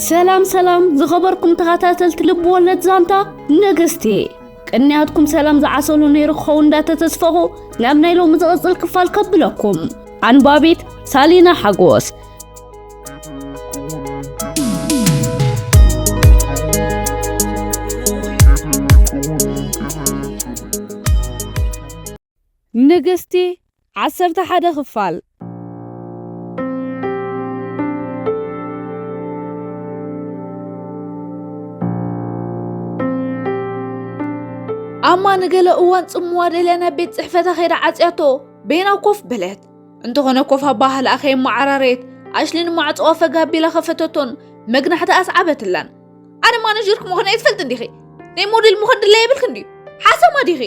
ሰላም ሰላም ዝኸበርኩም ተኸታተልቲ ልብ ወለድ ዛንታ ንግስቲ፣ ቅንያትኩም ሰላም ዝዓሰሉ ነይሩ ክኸውን እንዳተተስፈኹ ናብ ናይ ሎሚ ዝቕጽል ክፋል ከብለኩም። ኣንባቢት ሳሊና ሓጎስ። ንግስቲ ዓሰርተ ሓደ ክፋል። ኣማ ንገለ እዋን ጽምዋ ደልያ ናብ ቤት ጽሕፈታ ከይዳ ዓጽያቶ በይና ኮፍ በለት። እንተኾነ ኮፍ ኣባህላ ከየመዓራረየት ኣሽሊ ንማዕጽዋ ፈጋ ኣቢላ ከፈተቶን መግናሕታ ኣስዓበትላን። ኣነ ማነጀርኪ ምዃን ኣይትፈልጥ እንዲኺ? ናይ ሞዴል ምዃን ድላይ የብልክ እንድዩ? ሓሰማ ዲኺ?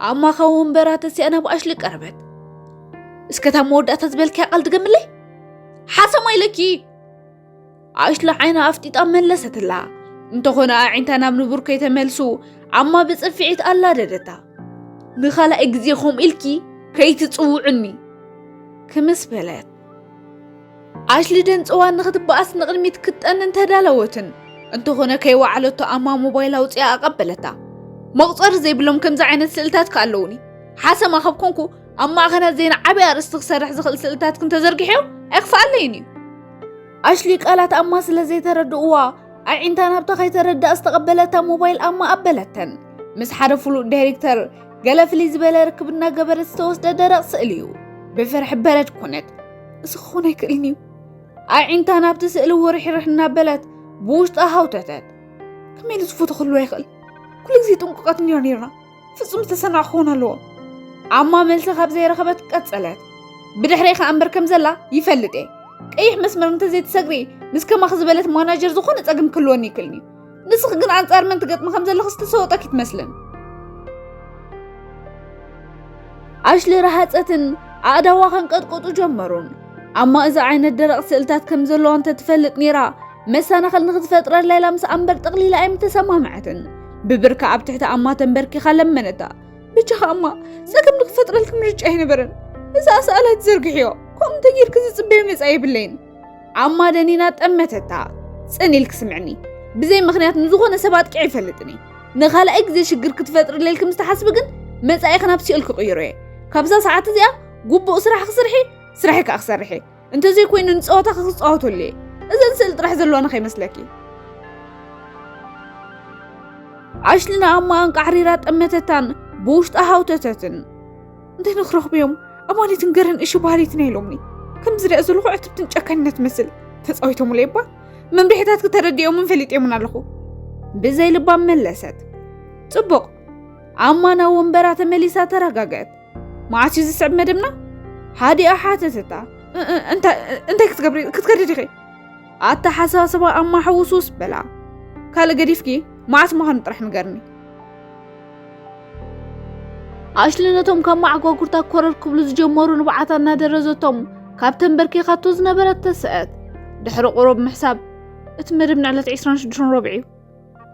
ኣማ ካብ ወንበራ ተሲኣ ናብ ኣሽሊ ቀረበት። እስከ እታ መወዳእታ ዝበልክያ ቃል ድገምለይ? ሓሰማ ኢለኪ። ኣሽሊ ዓይና ኣፍጢጣ መለሰትላ። እንተኾነ ኣዒንታ ናብ ንቡር ከይተመልሱ ኣማ ብጽፍዒት ኣላደደታ። ንኻልኣይ ግዜ ከምኡ ኢልኪ ከይትጽውዕኒ ክምስ በለት። ኣሽሊ ደንጽዋ ንኽትበኣስ ንቕድሚት ክትጠንን ተዳለወትን። እንተኾነ ከይወዓለቶ ኣማ ሞባይል ኣውጺኣ ኣቐበለታ። መቑጸሪ ዘይብሎም ከምዚ ዓይነት ስእልታት ከኣለውኒ። ሓሰማ ካብ ኮንኩ ኣብ ማዕኸናት ዜና ዓቢ ኣርእስቲ ክሰርሕ ዝኽእል ስእልታት ክንተዘርግሕዮ ኣይክፍኣለይን እዩ። ኣሽሊ ቃላት ኣማ ስለ ዘይተረድእዋ ኣዒንታ ናብታ ከይተረድኣ ዝተቐበለታ ሞባይል ኣማ ኣበለተን። ምስ ሓደ ፍሉጥ ዳይሬክተር ገለ ፍልይ ዝበለ ርክብ እናገበረት ዝተወስደ ደረቕ ስእሊ እዩ። ብፍርሒ በረድ ኮነት። እዚ ክኾን ኣይክእልን እዩ። ኣዒንታ ናብቲ ስእሊ ውርሕርሕ እናበለት ብውሽጣ ሃውተተት። ከመይ ኢሉ ዝፎቶ ክህልዋ ይኽእል? ኩሉ ግዜ ጥንቁቓት እንዲና ነይርና። ፍጹም ዝተሰናዕ ክኸውን ኣለዎ። ኣማ መልሲ ካብ ዘይረኸበት ቀጸለት። ብድሕረይ ከኣ እምበር ከም ዘላ ይፈልጥ እየ። ቀይሕ መስመር እንተዘይትሰግሪ ምስ ከማኺ ዝበለት ማናጀር ዝኾነ ጸገም ክህልወኒ ይክእልኒ። ንስኺ ግን ኣንጻር መን ትገጥሚ ከም ዘለኺ ዝተሰወጠኪ ትመስልን። ኣሽሊ ረሃጸትን ኣእዳዋ ከንቀጥቀጡ ጀመሩን። ኣማ እዚ ዓይነት ደረቕ ስእልታት ከም ዘለዋ እንተትፈልጥ ነይራ፣ መሰናኽል ንኽትፈጥረላ ኢላ ምስ ኣምበር ጠቕሊላ ኣይምተሰማምዐትን። ብብርካ ኣብ ትሕቲ ኣማ ተንበርኪኻ ለመነታ። ብቻኻ ኣማ፣ ጸገም ንኽፈጥረልኪ ምርጫ ኣይነበረን። እዚ ኣስኣላ ትዘርግሕዮ። ከምኡ እንተጌርኪ ዝጽበዮ መጻኢ የብለይን። ኣማ ደኒና ጠመተታ። ጽን ኢልኪ ስምዕኒ። ብዘይ ምኽንያት ንዝኾነ ሰብ ኣጥቂዐ ኣይፈልጥን እየ። ንኻልኣይ ግዜ ሽግር ክትፈጥርለይ ኢልኪ ምስ ትሓስቢ ግን መጻኢኺ ናብ ሲኦል ክቕይሮ እየ። ካብዛ ሰዓት እዚኣ ግቡእ ስራሕ ክስርሒ፣ ስራሐይ ከኣ ክሰርሕ እየ። እንተዘይኮይኑ ንጸወታ ክጻወተሉ እየ። እዘን ስእሊ ጥራሕ ዘለዋና ከይመስለኪ። ኣሽሊ ንኣማ ኣንቃዕሪራ ጠመተታን ብውሽጣ ሃውተተትን። እንታይ ንክረኽቡ እዮም ኣማኒትን ገረን እሺ ባህሪትን ኢሎምኒ። ከም ዝሪኣ ዘለኹ ዕትብትን ጨካንን ትመስል። ተጻዊቶምለይ እባ። መምርሒታት ክተረዲኦምን ፈሊጦምን ኣለኹ። ብዘይ ልባ መለሰት። ጽቡቕ። ኣማ ናብ ወንበራ ተመሊሳ ተረጋገት። መዓስ እዩ ዝስዕብ መደብና? ሃዲኣ ሓተተታ። እ-፣ እ-፣ እንታ-፣ እንታይ ክትገብሪ? ክትከዲ ዲኺ? ኣተሓሳስባ ኣማ ሕውስውስ በላ። ካልእ ገዲፍኪ መዓስ ምዃኑ ጥራሕ ንገርኒ። ኣሽሊ ነቶም ካብ መዓጓጉርታ ኮረር ክብሉ ዝጀመሩ ንብዓታ እናደረዘቶም ካብ ተንበርኪኻቶ ዝነበረት ተስአት። ድሕሪ ቁሩብ ምሕሳብ፣ እቲ መደብ ንዕለት ዕስራን ሽዱሽተን ረቡዕ እዩ።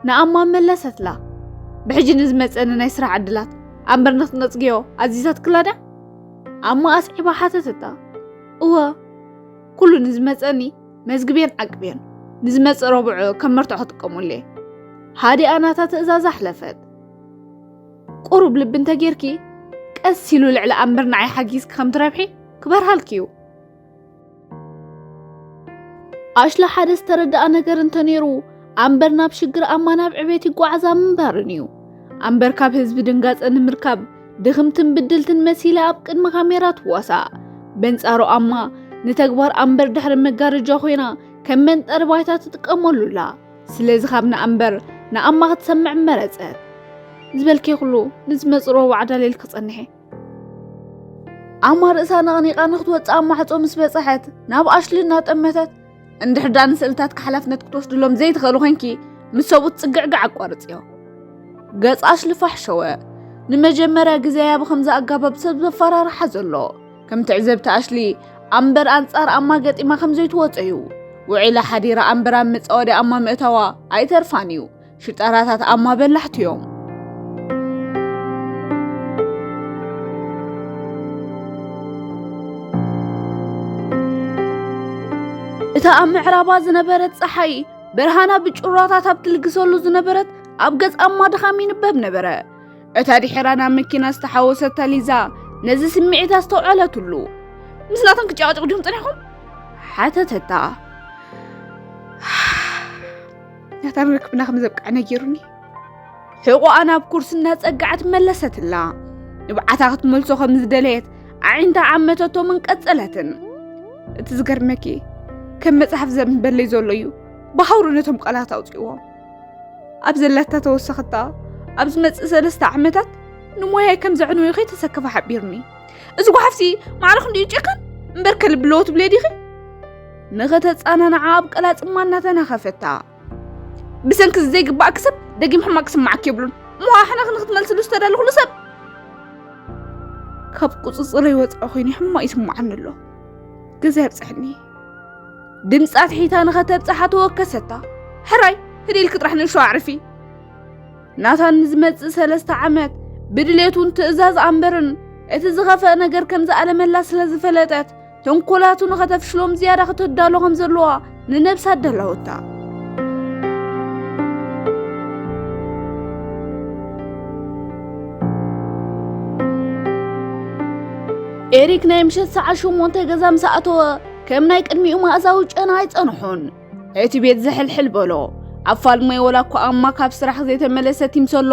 ንኣማ መለሰትላ። ብሕጂ ንዝመጸኒ ናይ ስራሕ ዕድላት ኣምበር ንክትነጽግዮ ኣዚዛትክላ ድያ? ኣማ ኣስዒባ ሓተተታ። እወ፣ ኩሉ ንዝመጸኒ መዝግብዮን ዓቅብዮን፣ ንዝመጽእ ረቡዕ ከም መርትዖ ክጥቀመሉ እየ። ሃዲኣ ናታ ትእዛዝ ኣሕለፈት። ቁሩብ ልቢ እንተጌርኪ፣ ቀስ ኢሉ ልዕሊ ኣምበር ንዓይ ሓጊዝኪ ከም ትረብሒ ክበርሃልኪ እዩ። ኣሽሊ ሓደ ዝተረድኣ ነገር እንተነይሩ፣ ኣምበር ናብ ሽግር ኣማ ናብ ዕቤት ይጓዓዛ ምንባርን እዩ። ኣምበር ካብ ህዝቢ ድንጋጸ ንምርካብ ድኽምትን ብድልትን መሲላ ኣብ ቅድሚ ካሜራ ትዋሳእ። በንጻሩ ኣማ ንተግባር ኣምበር ድሕሪ መጋረጃ ኮይና ከም መንጠሪ ባይታ ትጥቀመሉ ኣላ። ስለዚ ካብ ንኣምበር ንኣማ ክትሰምዕ መረጸት። ዝበልክዮ ኩሉ ንዝመጽእ ረቡዕ ዕዳል ኢልኪ ጸንሒ። ኣማ ርእሳ ነቕኒቓ ንክትወጽእ ኣብ ማዕጾ ምስ በጽሐት፣ ናብ ኣሽሊ እናጠመተት፣ እንድሕር ደኣ ንስእልታት ሓላፍነት ክትወስድሎም ዘይትኽእሊ ኮይንኪ፣ ምስ ሰብኡት ጽግዕግዕ ኣቋርጽዮ። ገጽ ኣሽሊ ፋሕ ሸወ። ንመጀመርያ ግዜ እያ ብኸምዚ ኣገባብ ሰብ ዘፈራርሓ ዘሎ። ከም ትዕዘብቲ ኣሽሊ፣ ኣምበር ኣንጻር ኣማ ገጢማ ከም ዘይትወጾ እዩ። ውዒላ ሓዲራ ኣምበር ኣብ መጻወዲ ኣማ ምእታዋ ኣይተርፋን እዩ። ሽጣራታት ኣማ በላሕቲ እዮም። እታ ኣብ ምዕራባ ዝነበረት ጸሓይ ብርሃና ብጭራታት ኣብ ትልግሰሉ ዝነበረት ኣብ ገጽ ኣማ ድኻም ይንበብ ነበረ። እታ ድሒራ ናብ መኪና ዝተሓወሰታ ሊዛ ነዚ ስምዒት ኣስተውዓለትሉ። "ምስ ናታን ክጨቃጨቁ ድዮም ጸኒሖም?" ሓተተታ። "ናታን ርክብና ከም ዘብቅዐ ነጊሩኒ።" ሕቖኣ ናብ ኩርሲ እናጸግዐት መለሰትላ። ንብዓታ ክትመልሶ ከም ዝደለየት ኣዒንታ ዓመተቶ ምን ቀጸለትን። "እቲ ዝገርመኪ፣ ከም መጽሓፍ ዘንበለይ ዘሎ እዩ ብሃውሩ ነቶም ቃላት ኣውጺእዎም። ኣብ ዘላታ ተወሰኸታ፣ ኣብ ዝመጽእ ሰለስተ ዓመታት ንሞያይ ከም ዘዕንወዮ ከይተሰከፈ ሓቢርኒ። እዚ ጓሓፍሲ ማዕረ ክንዲኡ ጨካን እምበር ከልቢ ኣለዎ ትብልዮ ዲኺ?" ንኸተጻናንዓ ኣብ ቀላጽማ እናተናኸፈታ። "ብሰንኪ ዘይግባእኪ ሰብ ደጊም ሕማቅ ክስማዓኪ የብሉን። እሞ ኣሕና ክንክትመልስሉ ዝተዳለኹሉ ሰብ ካብ ቁጽጽረይ ወጻኢ ኮይኑ ሕማቅ ይስማዓኒ ኣሎ። ገዛ የብጽሐኒ።" ድምጻ ትሒታ ንኸተብጽሓ ተወከሰታ። "ሕራይ፣ ህድኢልኪ ጥራሕ ንእሽቶ ኣዕርፊ።" ናታን ንዝመጽእ ሰለስተ ዓመት ብድሌቱን ትእዛዝ ኣንበርን እቲ ዝኸፍአ ነገር ከም ዝኣለመላ ስለ ዝፈለጠት፣ ተንኮላቱ ንኸተፍሽሎም ዝያዳ ከተዳሎ ከም ዘለዋ ንነብሳ ኣዳላወታ። ኤሪክ ናይ ምሸት ሰዓት ሸሞንተ ገዛ ምስ ኣተወ፣ ከም ናይ ቅድሚኡ መኣዛዊ ጨና ኣይጸንሑን። እቲ ቤት ዝሕልሕል በሎ። ኣብ ፋልማይ ወላ እኳ ኣማ ካብ ስራሕ ዘይተመለሰት ይምሰሎ፣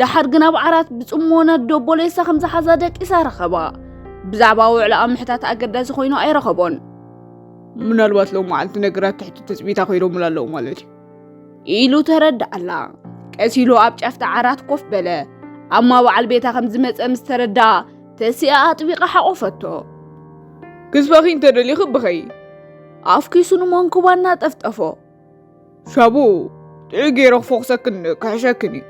ደሓር ግን ኣብ ዓራት ብጽሞና ዶቦሌሳ ከም ዝሓዛ ደቂሳ ረኸባ። ብዛዕባ ውዕሎኣ ምሕታት ኣገዳሲ ኮይኑ ኣይረኸቦን። "ምናልባት ሎም መዓልቲ ነገራት ትሕቲ ትጽቢታ ኮይኖምላ ኣለዉ ማለት እዩ" ኢሉ ተረድኣላ። ቀስ ኢሉ ኣብ ጫፍቲ ዓራት ኮፍ በለ። ኣማ በዓል ቤታ ከም ዝመጸ ምስ ተረድኣ፣ ተሲኣ ኣጥቢቓ ሓቆፈቶ። "ክስበኺ እንተደሊኺ ብኸይ" ኣፍኪሱ ንመንኩባ እናጠፍጠፎ። "ሻቡ፣ ጥዑይ ገይረ ክፈኹሰክን ክሕሸክን እዩ።"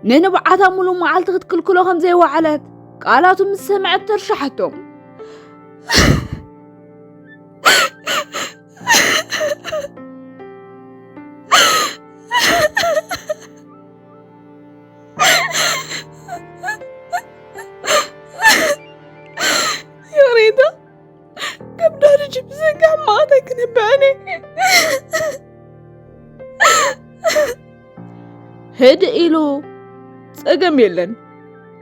ንንብዓታ ሙሉእ መዓልቲ ክትክልክሎ ከም ዘይወዓለት ቃላቱ ምስ ሰምዐት ተርሸሓቶም። "ይቕሬታ፣ ካብ ዳርጅ ብዘንጋ ሕማቕ ኣይክነብዕን እየ።" ህድእ ኢሉ፣ "ጸገም የለን፣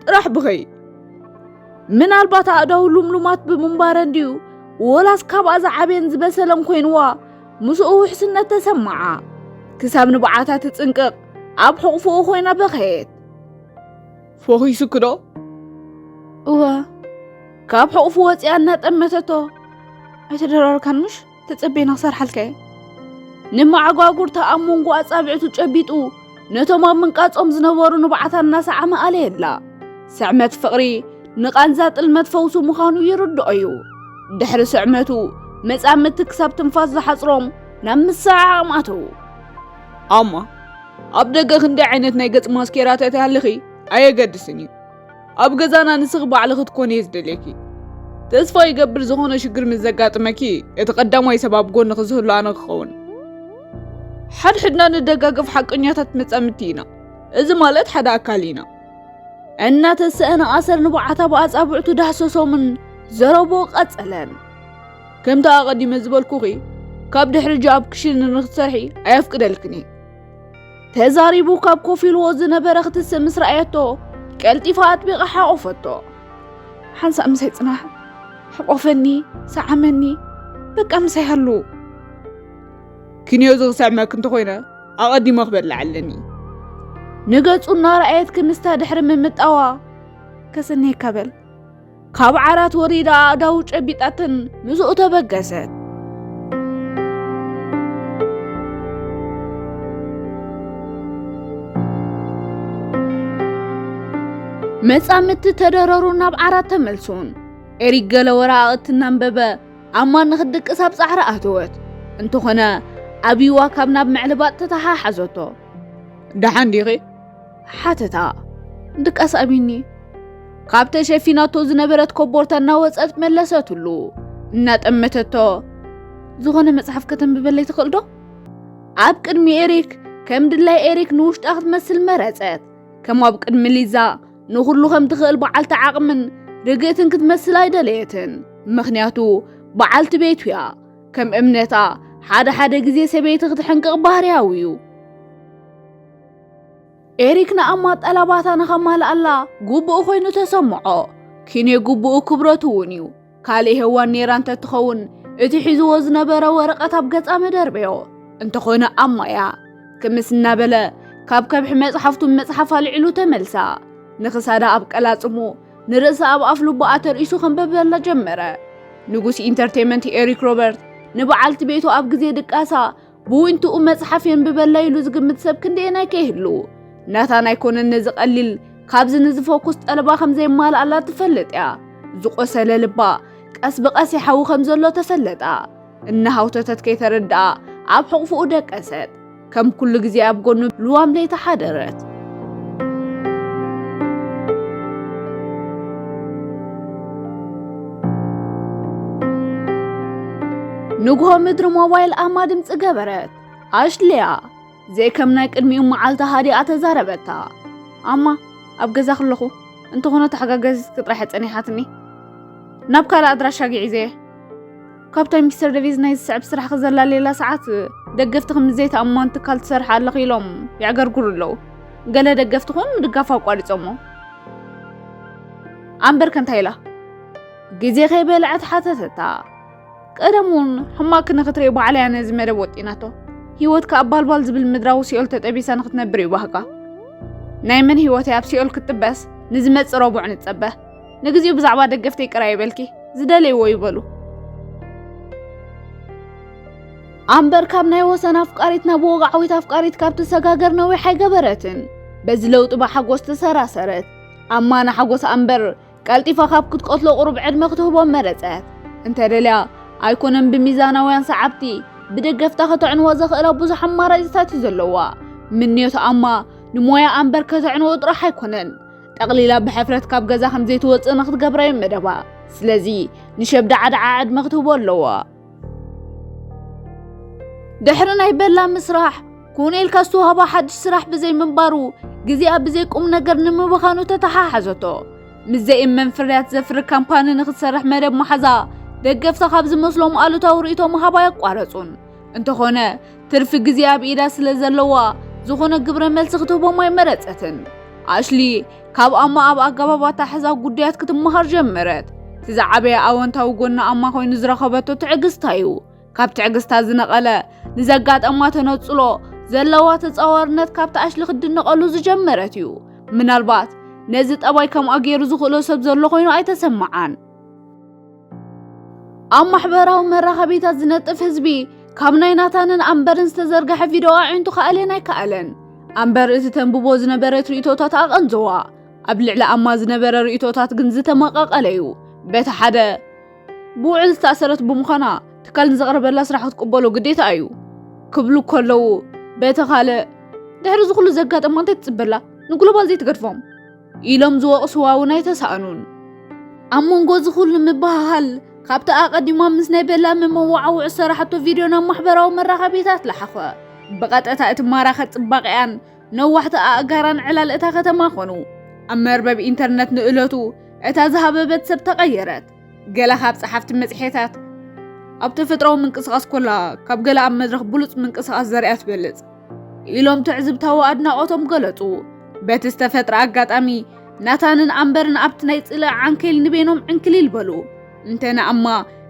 ጥራሕ ብኸይ። ምናልባት ኣእዳው ሉምሉማት ብምንባረን ድዩ፣ ወላስ ካብኣ ዝዓበየን ዝበሰለን ኮይንዋ፣ ምስኡ ውሕስነት ተሰማዓ። ክሳብ ንብዓታ ትጽንቅቕ፣ ኣብ ሕቑፍኡ ኮይና በኸየት። ፈኺሱኪ ዶ?" "እወ።" ካብ ሕቑፉ ወጺኣ እናጠመተቶ፣ "ኣይተደራረካን ምሽ? ተጸበየና ክሰርሓልካ እየ።" ንመዓጓጉርታ ኣብ መንጎ ኣጻብዕቱ ጨቢጡ፣ ነቶም ኣብ ምንቃጾም ዝነበሩ ንብዓታ እናሰዓመ ኣለየላ። ስዕመት ፍቕሪ ንቓንዛ ጥልመት ፈውሱ ምዃኑ ይርድኦ እዩ። ድሕሪ ስዕመቱ፣ መጻምድቲ ክሳብ ትንፋስ ዝሓጽሮም ናብ ምስዕዓም ኣተዉ። "ኣማ፣ ኣብ ደገ ክንደይ ዓይነት ናይ ገጽ ማስኬራ ተእትያ ኣለኺ ኣየገድስን እዩ። ኣብ ገዛና ንስኺ ባዕልኺ ክትኮኒ እየ ዝደልየኪ። ተስፋ ይገብር ዝኾነ ሽግር ምስ ዘጋጥመኪ እቲ ቀዳማይ ሰብ ኣብ ጎንኺ ዝህሉ ኣነ ክኸውን። ሓድሕድና ንደጋገፍ ሓቀኛታት መጻምድቲ ኢና። እዚ ማለት ሓደ ኣካል ኢና።" እናተሰአነ ኣሰር ንብዓታ ብኣጻብዕቱ ዳህሰሶምን ዘረብኡ ቀጸለን። "ከምቲ ኣቐዲመ ዝበልኩኺ፣ ካብ ድሕሪ ጃ ኣብ ክሽነ ንኽትሰርሒ ኣየፍቅደልክን እየ።" ተዛሪቡ ካብ ኮፍ ኢልዎ ዝነበረ ክትስእ ምስ ረኣየቶ፣ ቀልጢፋ ኣጥቢቓ ሓቖፈቶ። "ሓንሳእ ምሳይ ጽናሕ፣ ሕቆፈኒ፣ ሰዓመኒ፣ በቃ ምሳይ ሃሉ። ክንዮ ዝኽስዕመክ እንተኾይነ፣ ኣቐዲመ ክበልዕ ኣለኒ።" ንገጹ እናረኣየት ክምስታ ድሕሪ ምምጣዋ፣ "ከሰነየካ በል።" ካብ ዓራት ወሪዳ ኣእዳዉ ጨቢጣትን ምስኡ ተበገሰት። መጻምድቲ ተደረሩ ናብ ዓራት ተመልሱን። ኤሪክ ገለ ወረቓቕቲ እናንበበ ኣማ ንኽትድቅስ ኣብ ጻዕሪ ኣተወት። እንተኾነ፣ ኣብይዋ ካብ ናብ ምዕልባጥ ተተሓሓዘቶ። "ደሓን ዲኺ?" ሓተታ። "ድቃስ ኣቢኒ።" ካብ ተሸፊናቶ ዝነበረት ኮቦርታ እናወጸት መለሰትሉ። እናጠመተቶ፣ "ዝኾነ መጽሓፍ ከተንብበለይ ትኽእል ዶ?" ኣብ ቅድሚ ኤሪክ፣ ከም ድላይ ኤሪክ ንውሽጣ ክትመስል መረጸት። ከም ኣብ ቅድሚ ሊዛ፣ ንኹሉ ከም ትኽእል በዓልቲ ዓቕምን ርግእትን ክትመስል ኣይደለየትን። ምኽንያቱ፣ በዓልቲ ቤቱ እያ። ከም እምነታ ሓደ ሓደ ግዜ ሰበይቲ ክትሕንቅቕ ባህርያዊ እዩ። ኤሪክ ንኣማ ጠለባታ ንኸማልኣላ ግቡእ ኮይኑ ተሰምዖ። ኪኔ ግቡእ ክብረቱ እውን እዩ። ካልእ ሄዋን ነይራ እንተትኸውን እቲ ሒዝዎ ዝነበረ ወረቐት ኣብ ገጻ መደርበዮ። እንተኾነ ኣማ እያ። ክምስ እናበለ ካብ ከብሒ መጽሓፍቱ መጽሓፍ ኣልዒሉ ተመልሳ። ንኽሳዳ ኣብ ቀላጽሙ ንርእሳ ኣብ ኣፍ ልቡ ኣተርኢሱ ከንበበላ ጀመረ። ንጉስ ኢንተርቴይመንት ኤሪክ ሮበርት ንበዓልቲ ቤቱ ኣብ ግዜ ድቃሳ ብዊንትኡ መጽሓፍ የንብበላ ኢሉ ዝግምት ሰብ ክንደየናይ ከይህሉ። ናታን ኣይኮነን ነዚ ቀሊል ካብዚ ንዝፈኩስ ጠለባ ከም ዘይማልኣላ ትፈልጥ እያ። ዝቆሰለ ልባ ቀስ ብቐስ ይሓዊ ከም ዘሎ ተፈለጣ። እናሃውተተት ከይተረድኣ ኣብ ሕቑፍኡ ደቀሰት። ከም ኩሉ ግዜ ኣብ ጎኑ ልዋም ለይቲ ሓደረት። ንግሆ ምድሪ ሞባይል ኣማ ድምፂ ገበረት። ኣሽሊያ ዘይከም ናይ ቅድሚኡ መዓልቲ ሃዲኣ ተዛረበታ። ኣማ ኣብ ገዛ ከለኹ እንተኾነ ተሓጋገዚትኪ ጥራሕ ጸኒሓትኒ። ናብ ካልእ ኣድራሻ ግዒዘ እየ። ካብታ ሚስተር ደቪዝ ናይ ዝስዕብ ስራሕ ክዘላለየላ ሰዓት ደገፍቲ ከም ዘይተኣማን ትካል ትሰርሕ ኣለኺ ኢሎም የዕገርግሩ ኣለዉ። ገለ ደገፍቲ ኹን ምድጋፍ ኣቋሪጾሞ። ኣምበር ከ እንታይ ኢላ? ግዜ ከይበልዐት ሓተተታ። ቀደም እውን ሕማቅ ንክትርኢ ባዕላ እያ ነዚ መደብ ወጢናቶ። ህይወትካ ኣብ ባልባል ዝብል ምድራዊ ሲኦል ተጠቢሳ ንክትነብር እዩ ባህጋ። ናይ መን ህይወት እያ ኣብ ሲኦል ክትጥበስ? ንዝመጽእ ረቡዕ ንጸበ። ንግዚኡ ብዛዕባ ደገፍተይ ቅራ ይበልኪ፣ ዝደለይዎ ይበሉ። ኣምበር ካብ ናይ ወሰን ኣፍቃሪት ናብ ወግዓዊት ኣፍቃሪት ካብ ትሰጋገር ነዊሕ ኣይገበረትን። በዚ ለውጢ ብሓጎስ ተሰራሰረት። ኣማ ንሓጎስ ኣምበር ቀልጢፋ ካብ ክትቀትሎ ቁሩብ ዕድመ ክትህቦ መረጸት። እንተደልያ ኣይኮነን ብሚዛናውያን ሰዓብቲ ብደገፍታ ከተዕንዋ ዘኽእላ ብዙሕ ኣማራጺታት እዩ ዘለዋ። ምንዮት ኣማ ንሞያ ኣምበር ከተዕንዎ ጥራሕ ኣይኮነን። ጠቕሊላ ብሕፍረት ካብ ገዛ ከም ዘይትወጽእ ንክትገብራ እዩ መደባ። ስለዚ ንሸብዳ ዓድዓ ዕድመ ክትህቦ ኣለዋ። ድሕሪ ናይ በላ ምስራሕ ኮነ ኢልካ ዝተዋህባ ሓድሽ ስራሕ ብዘይ ምንባሩ ግዜኣ ብዘይ ቁም ነገር ንምብኻኑ ተተሓሓዘቶ። ምስ ዘየእመን ፍርያት ዘፍሪ ካምፓኒ ንክትሰርሕ መደብ መሓዛ ደገፍታ ካብ ዝመስሎም ኣሉታዊ ርእይቶ ምሃብ ኣየቋረጹን። እንተኾነ ትርፊ ግዜ ኣብ ኢዳ ስለ ዘለዋ ዝኾነ ግብረ መልሲ ክትህቦም ኣይመረጸትን። ኣሽሊ ካብ ኣማ ኣብ ኣገባብ ኣተሓሕዛ ጉዳያት ክትመሃር ጀመረት። እቲ ዝዓበየ ኣወንታዊ ጎኒ ኣማ ኮይኑ ዝረኸበቶ ትዕግስታ እዩ። ካብ ትዕግስታ ዝነቐለ ንዘጋጠማ ተነጽሎ ዘለዋ ተጻዋርነት ካብቲ ኣሽሊ ክትድነቐሉ ዝጀመረት እዩ። ምናልባት ነዚ ጠባይ ከምኣ ገይሩ ዝኽእሎ ሰብ ዘሎ ኮይኑ ኣይተሰምዓን። ኣብ ማሕበራዊ መራኸቢታት ዝነጥፍ ህዝቢ ካብ ናይ ናታንን ኣምበርን ዝተዘርግሐ ቪድዮ ኣዒንቱ ክኣልየን ኣይከኣለን። ኣምበር እቲ ተንብቦ ዝነበረት ርእይቶታት ኣቐንዘዋ። ኣብ ልዕሊ ኣማ ዝነበረ ርእይቶታት ግን ዝተመቐቐለ እዩ። በቲ ሓደ ብውዕል ዝተኣሰረት ብምዃና ትካል ንዘቕረበላ ስራሕ ክትቅበሎ ግዴታ እዩ ክብሉ ከለዉ፣ በቲ ካልእ ድሕሪ እዚ ኩሉ ዘጋጠማ እንታይ ትጽበላ? ንግሎባል ዘይትገድፎም ኢሎም ዝወቕስዋ እውን ኣይተሳእኑን። ኣብ መንጎ እዚ ኩሉ ምብህሃል ካብቲ ኣቐዲማ ምስ ናይ በላ መመዋዕውዒ ዝሰራሓቶ ቪድዮ ናብ ማሕበራዊ መራኸቢታት ለሓኸ። ብቐጥታ እቲ ማራኸ ጽባቐኣን ነዋሕቲ ኣእጋራን ዕላል እታ ከተማ ኾኑ። ኣብ መርበብ ኢንተርነት ንእለቱ እታ ዝሃበበት ሰብ ተቐየረት። ገለ ካብ ጸሓፍቲ መጽሔታት ኣብ ተፈጥሮኣዊ ምንቅስቓስ ኮላ ካብ ገለ ኣብ መድረኽ ብሉጽ ምንቅስቓስ ዘርእያ ትበልጽ ኢሎም ትዕዝብታዊ ኣድናቖቶም ገለጹ። በቲ ዝተፈጥረ ኣጋጣሚ ናታንን ኣምበርን ኣብቲ ናይ ጽልኢ ዓንኬል ንበይኖም ዕንክሊል በሉ። እንተ ንኣማ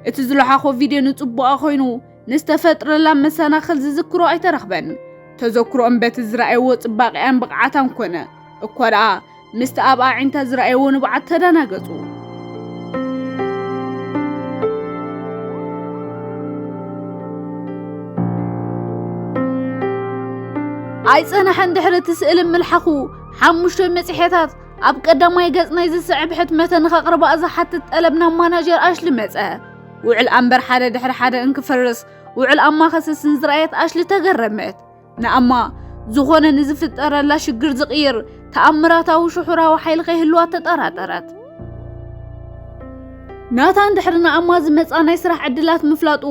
እቲ ዝለሓኾ ቪድዮ ንጽቡቓ ኮይኑ ንዝተፈጥረላ መሰናኽል ዝዝክሮ ኣይተረኽበን። ተዘክሮኦም በቲ ዝረኣይዎ ጽባቐኣን ብቕዓታን ኮነ እኳ ደኣ ምስቲ ኣብ ኣዒንታ ዝረኣይዎ ንብዓት ተደናገጹ። ኣይጸንሐን ድሕሪ እቲ ስእሊ ምልሓኹ ሓሙሽተ መጽሔታት ኣብ ቀዳማይ ገጽ ናይ ዝስዕብ ሕትመተ ንኸቕርባ ዝሓትት ጠለብ ናብ ማናጀር ኣሽሊ መጸ። ውዕል ኣምበር ሓደ ድሕሪ ሓደ እንክፈርስ ውዕል ኣማ ከስስን ዝረኣየት ኣሽሊ ተገረመት። ንኣማ ዝኾነ ንዝፍጠረላ ሽግር ዝቕይር ተኣምራታዊ ሽሑራዊ ሓይሊ ከይህልዋ ተጠራጠረት። ናታን ድሕሪ ንኣማ ዝመጻ ናይ ስራሕ ዕድላት ምፍላጡ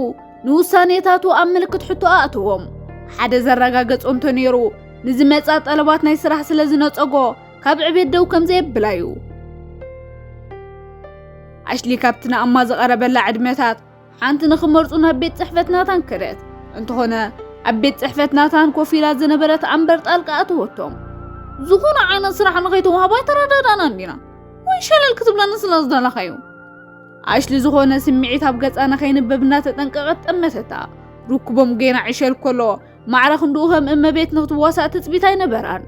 ንውሳኔታቱ ኣብ ምልክት ሕቶ ኣእትዎም። ሓደ ዘረጋገጾ እንተነይሩ ንዝመጻ ጠለባት ናይ ስራሕ ስለ ዝነጸጎ ካብ ዕቤት ደው ከም ዘየብላ እዩ። ኣሽሊ ካብቲ ንኣማ ዝቐረበላ ዕድመታት ሓንቲ ንኽመርጹ ናብ ቤት ጽሕፈት ናታን ከደት። እንተኾነ ኣብ ቤት ጽሕፈት ናታን ኮፍ ኢላ ዝነበረት ኣምበር ጣልቃ ኣተወቶም። ዝኾነ ዓይነት ስራሕ ንኸይተዋህባ ኣይተረዳዳእናን ዲና? ወይ ሸለል ክትብለኒ ስለ ዝደለኻዩ? ኣሽሊ ዝኾነ ስምዒት ኣብ ገጻ ንኸይንበብ እናተጠንቀቐት ጠመተታ። ርኩቦም ጌና ዕሸል ከሎ ማዕረ ክንድኡ ከም እመቤት ንኽትዋሳእ ትጽቢት ኣይነበራን።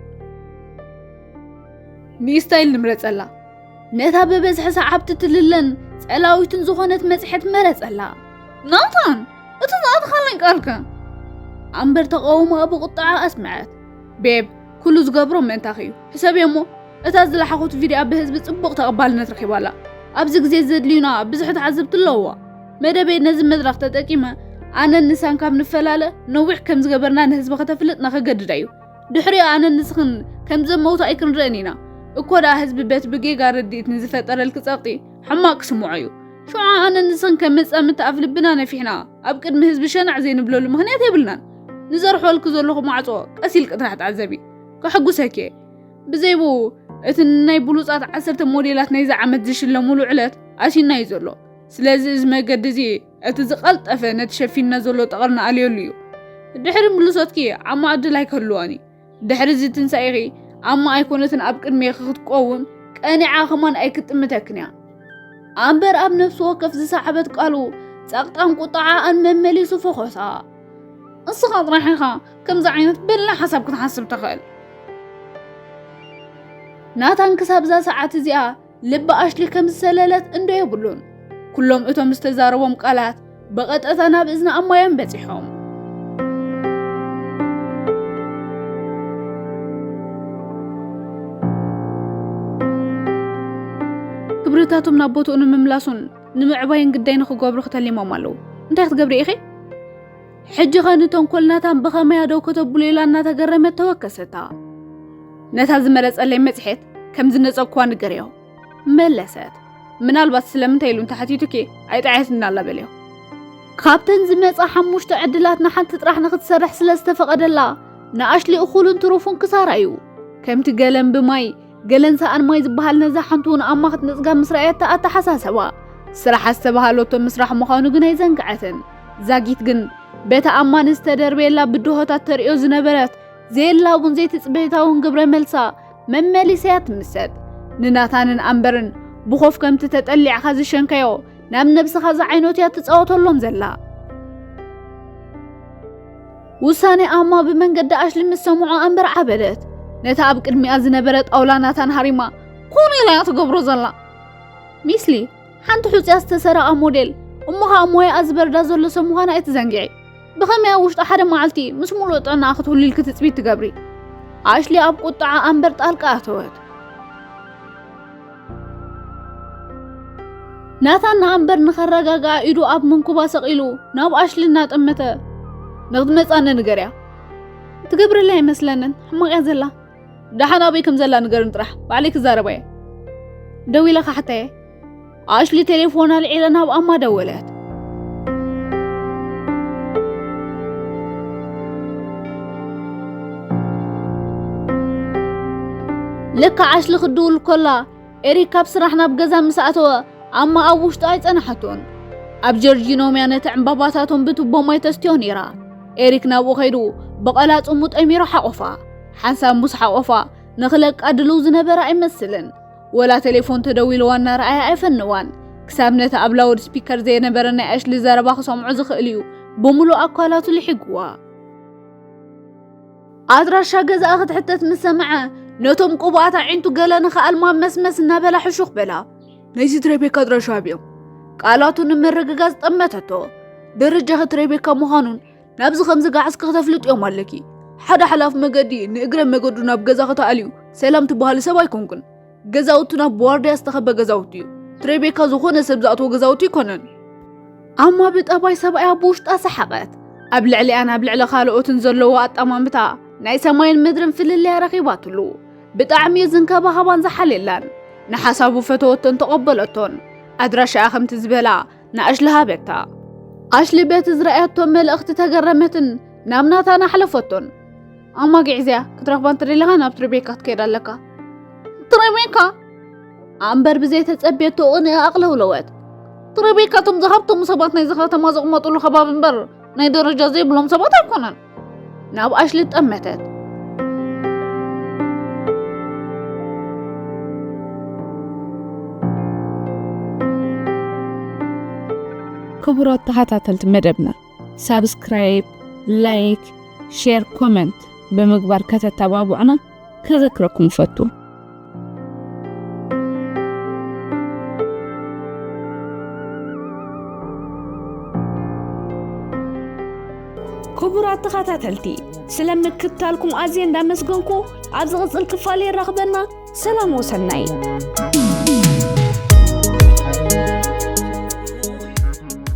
ንስታይል ንምረጸላ። ነታ ብብዝሒ ሰዓብቲ ትልለን ጸላዊትን ዝኾነት መጽሔት መረጸላ። ናታን፣ እቲ ዝኣተኻለይ ቃልከ? ኣምበር ተቓውሞኣ ብቁጥዓ ኣስምዐት። ቤብ፣ ኩሉ ዝገብሮ ምእንታኺ እዩ። ሕሰብዮ እሞ፣ እታ ዝለሓኹት ቪድያ ብህዝቢ ጽቡቕ ተቐባልነት ረኺባላ። ኣብዚ ግዜ ዘድልዩና ብዙሕ ተዓዘብቲ ኣለውዋ። መደበይ ነዚ መድረኽ ተጠቂመ፣ ኣነን ንሳን ካብ ንፈላለ ነዊሕ ከም ዝገበርና ንህዝቢ ከተፍልጥ ንኽገድዳ እዩ። ድሕሪኡ ኣነን ንስኽን ከም ዘመውቱ ኣይክንርእን ኢና። እኮ ደኣ ህዝቢ በቲ ብጌጋ ረድኢት ንዝፈጠረልኪ ጸቕጢ ሕማቕ ክስምዖ እዩ። ሽዑ ኣነን ንስኽን ከም መጻምድቲ ኣፍ ልብና ነፊሕና ኣብ ቅድሚ ህዝቢ ሸናዕ ዘይንብለሉ ምኽንያት የብልናን። ንዘርሖልኪ ዘለኹ ማዕጾ ቀስ ኢልኪ ጥራሕ ተዓዘቢ። ከሐጉሰኪ እየ። ብዘይብኡ እቲ ንናይ ብሉጻት ዓሰርተ ሞዴላት ናይዚ ዓመት ዝሽለሙሉ ዕለት ኣሲና እዩ ዘሎ። ስለዚ እዚ መገዲ እዚ እቲ ዝቐልጠፈ ነቲ ሸፊንና ዘሎ ጠቐርና ኣልየሉ እዩ። ድሕሪ ምልሶትኪ ዓማ ዕድል ኣይክህልዋን እዩ። ድሕሪ እዚ ትንሳኤኺ ዓማ ኣይኮነትን ኣብ ቅድሜኺ ክትቆውም ቀኒዓ ከማን ኣይክጥምተክን እያ። ኣምበር ኣብ ነፍሲ ወከፍ ዝሰዓበት ቃሉ ጸቕጣን ቁጥዓኣን መመሊሱ ፈኾሳ። እስኻ ጥራሕ ኢኻ ከምዚ ዓይነት በላሕ ሓሳብ ክትሓስብ ትኽእል። ናታን ክሳብ እዛ ሰዓት እዚኣ ልቢ ኣሽሊ ከም ዝሰለለት እንዶ የብሉን። ኩሎም እቶም ዝተዛረቦም ቃላት ብቐጥታ ናብ እዝኒ ኣማ እዮም በጺሖም። ክብርታቶም ናብ ቦትኡ ንምምላሱን ንምዕባይን ግዳይ ንኽገብሩ ክተሊሞም ኣለዉ። እንታይ ክትገብሪ ኢኺ? ሕጂ ኸ ንተንኮል ናታን ብኸመይ ኣደው ከተብሎ ኢላ እናተገረመት ተወከሰታ። ነታ ዝመረጸለይ መጽሔት ከም ዝነጸግኩዋ ንገርዮ። መለሰት። ምናልባት ስለምንታይ ኢሉ እንተሓቲቱኪ ኣይጠዓየትኒ ኣላ በልዮ። ካብተን ዝመጻ ሓሙሽተ ዕድላት ንሓንቲ ጥራሕ ንኽትሰርሕ ስለ ዝተፈቐደላ፣ ንኣሽሊ እኹልን ትሩፉን ክሳራ እዩ። ከምቲ ገለን ብማይ፣ ገለን ሰኣን ማይ ዝበሃል ነዛ ሓንቱ ንኣማ ክትነጽጋ ምስ ረኣየታ ኣተሓሳሰባ፣ ስራሕ ዝተባሃለቶ ምስራሕ ምዃኑ ግን ኣይዘንግዐትን። ዛጊት ግን በቲ ኣማ ንዝተደርበየላ ብድሆታት ተርእዮ ዝነበረት ዘየላቡን ዘይትጽበይታውን ግብረ መልሳ መመሊሰያ ትምሰጥ። ንናታንን ኣምበርን ብኾፍ ከምቲ ተጠሊዕኻ ዝሸንካዮ ናብ ነብስኻ ዝዓይኖት እያ ትጻወተሎም ዘላ። ውሳኔ ኣማ ብመንገዲ ኣሽሊ ምስ ሰምዖ ኣምበር ዓበደት። ነታ ኣብ ቅድሚኣ ዝነበረ ጣውላ ናታን ሃሪማ ኮነ ኢላ እያ ትገብሮ ዘላ። ሚስሊ፣ ሓንቲ ሑጽያ ዝተሰረቐ ሞዴል፣ እሞ ኸኣ ሞያኣ ዝበርዳ ዘሎ ሰብ ምዃና ኣይትዘንግዒ። ብኸመይ ኣብ ውሽጢ ሓደ መዓልቲ ምስ ሙሉእ ጥዕናኣ ክትህሉ ኢልኪ ትጽቢት ትገብሪ? ኣሽሊ ኣብ ቁጥዓ ኣምበር ጣልቃ ኣተወት። ናታን ንኣምበር ንኸረጋግኣ ኢዱ ኣብ መንኩባ ሰቒሉ ናብ ኣሽሊ እናጠመተ፣ "ንኽትመጻኒ ንገርያ። ትገብረላ ኣይመስለንን፣ ሕማቕ እያ ዘላ። ደሓን ኣበይ ከም ዘላ ንገርኒ ጥራሕ፣ ባዕለይ ክዛረባ እየ። ደዊለ ክሓታ እየ።" ኣሽሊ ቴሌፎን ኣልዒላ ናብ ኣማ ደወለት። ለካ ኣሽሊ ክትድውል ኮላ፣ ኤሪክ ካብ ስራሕ ናብ ገዛ ምስ ኣተወ፣ ኣማ ኣብ ውሽጡ ኣይጸንሓቶን። ኣብ ጀርጂኖምያ ነቲ ዕምባባታቶም ብቱቦ ማይ ተስትዮ ነይራ። ኤሪክ ናብኡ ከይዱ ብቐላጽሙ ጠሚሩ ሓቖፋ። ሓንሳብ ምስ ሓቖፋ ንኽለቃ ድልው ዝነበረ ኣይመስልን። ወላ ቴሌፎን ተደዊልዋ እናረኣየ ኣይፈንዋን። ክሳብ ነቲ ኣብ ላውድ ስፒከር ዘይነበረ ናይ ኣሽሊ ዘረባ ክሰምዖ ዝኽእል እዩ ብምሉእ ኣካላቱ ልሒግዋ። ኣድራሻ ገዛኣ ክትሕተት ምስ ሰምዐ፣ ነቶም ቅቡኣት ኣዒንቱ ገለ ንኽኣልማ መስመስ እናበላ ሕሹኽ በላ። "ናይዚ ትሬቤካ ኣድራሻ ኣብዮም?" ቃላቱ ንምርግጋጽ ጠመተቶ። ደረጃኺ ትሬቤካ ምዃኑን ናብዚ ከምዚ ጋዕስኪ ክተፍልጥዮም ኣለኪ። ሓደ ሓላፍ መገዲ ንእግረ መገዱ ናብ ገዛኺ ተኣልዩ ሰላም ትበሃሊ ሰብ ኣይኮንኩን። ገዛውትና ብዋርድያ ዝተኸበ ገዛውቲ እዩ። ትሬቤካ ዝኾነ ሰብ ዝኣትዎ ገዛውቲ ኣይኮነን። ኣማ ብጠባይ ሰብኣያ ብውሽጣ ሰሓቐት። ኣብ ልዕሊኣን ኣብ ልዕሊ ካልኦትን ዘለዎ ኣጠማምታ ናይ ሰማይን ምድርን ፍልልያ ረኺባትሉ። ብጣዕሚ እዩ ዝንከባኸባን ዝሓልየላን። ንሓሳቡ ፈተወቶን ተቐበለቶን። ኣድራሻኣ ከምቲ ዝበላ ንኣሽሊ ሃበታ። ኣሽሊ በቲ ዝረኣየቶ መልእኽቲ ተገረመትን ናብ ናታን ኣሕለፈቶን። "ኣማ ግዕዝያ ክትረኽባ እንተደሊኻ ናብ ትሬቤካ ክትከይድ ኣለካ።" "ትሬቤካ?" ኣምበር ብዘይተጸብየቶ ቅንኢ ኣቕለውለወት። ትረቤካ እቶም ዝሃብቶም ሰባት ናይዚ ከተማ ዘቕመጡሉ ከባቢ እምበር ናይ ደረጃ ዘይብሎም ሰባት ኣይኮነን። ናብ ኣሽሊ ጠመተት። ክቡራት ተኸታተልቲ መደብና፣ ሳብስክራይብ፣ ላይክ፣ ሼር፣ ኮመንት ብምግባር ከተተባብዑና ከዘክረኩም እፈቱ። ክቡራት ተኸታተልቲ፣ ስለ ምክትታልኩም ኣዝየ እንዳመስገንኩ፣ ኣብ ዝቕጽል ክፋል የራኽበና። ሰላም ወሰናይ።